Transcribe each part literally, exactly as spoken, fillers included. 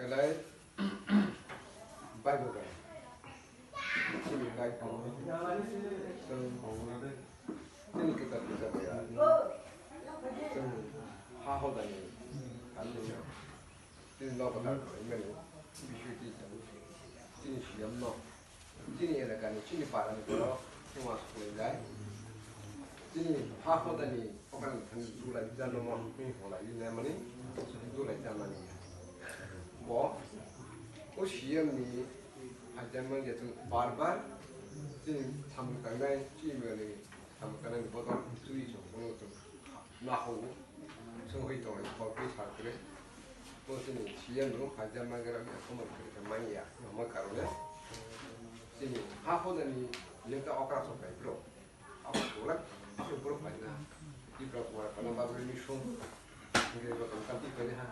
Belai Bible bai. Chini Bible. Chwng, chini kitab kitab ya. Chwng ha hodani. Chini nogo ta khlaimani. Biswiti chini siyam no. Chini elakani, chini parani borok songma suklaijai. Chini ha hodani okani thani dulai jano mo, tini holai naimani, dulai jamani. Bo, o C M ni hajama je chwng bar bar chini samung tangnai, chini mani samung tangnai ni bodol twi chwng bono chwng nahogo, chwng hoi tongo, khoroknwi sal kwrwi. Bo chini C M no hajama gra ya, khomor kwrwi khe manya, omo karone chini ha hodani neta okra sok bai bro. Abo bolak, abo borok bai na. Di borok bai na, babu ni song. Nge ko tong kan di ko ha.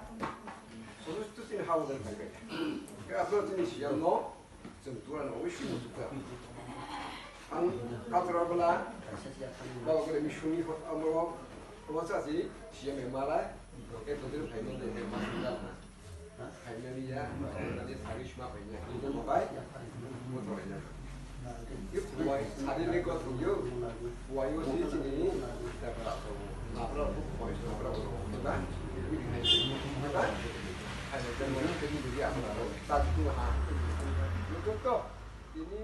So to tin ha wal bai bai. Ke abo tin siya no. Jeng tuan o shi mo tuka. Ang katra bala. Babu ko ni song ni hot amo. Ko sa si siya me mala. Ke to dir pai no de ke ma. Finally, ya, finally, sari shima paina. Ini mo bai, mo to ya. Yo, wai, sari le ko yo. Wai yo si chini. Mapra, mapra, wai, mapra, mapra. Hai, dan mo ni tadi dia apa? Tak tu ha. Yo to. Ini